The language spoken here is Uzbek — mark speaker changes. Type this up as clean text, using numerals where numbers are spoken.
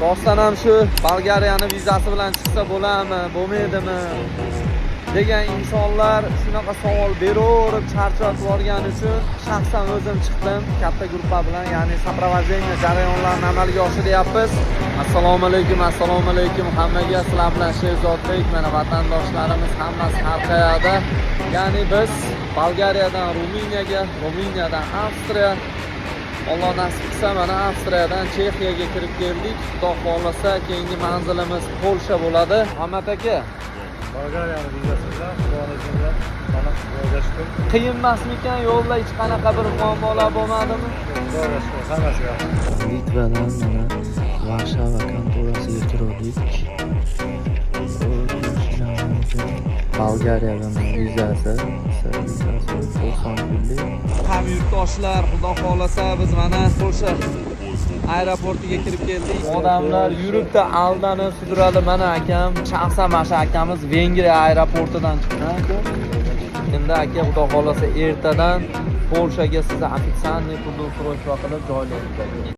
Speaker 1: Rostdan ham shu Bolgariyani vizasi bilan chiqsa bo'ladimi, bo'lmaydimi degan insonlar shunaqa savol beraverib charchatib yuborgani uchun shaxsan o'zim chiqdim katta gruppa bilan, ya'ni сопровождение jarayonlarini amalga oshiryapmiz. Assalomu alaykum, assalomu alaykum hammaga. Sizlar bilan Sherzodbek, mana vatandoshlarimiz hammasi har qayerda. Ya'ni biz Bolgariyadan Ruminiyaga, Ruminiyadan Avstriya, Alloh nasib qilsa, mana Avstriyadan Chexiyaga kirib keldik. Xudo xohlasa, keyingi manzilimiz Polsha bo'ladi. Muhammad aka,
Speaker 2: Bolgariyani vizasi bilan, Xudoni izni bilan, mana, Xudoga shukur.
Speaker 1: Qiyin emasmikan yo'lda, hech qanaqa bir muammolar bo'lmadimi?
Speaker 2: Xudoga shukur, hammasi yaxshi.
Speaker 1: Litvadan mana Varshava kontorasiga kirdik. Bolgariyadan vizasi, vizasi 90 kunlik. Ham yurtdoshlar, Xudo xohlasa, biz mana Polsha aeroportiga kirib keldik. Odamlar yuribdi, aldanib sudradi. Mana akam, shaxsan mana shu akamiz Vengriya aeroportidan chiqqan aka. Endi aka, Xudo xohlasa, ertadan Polshaga sizni официальный трудоустройство qilib joylaymiz.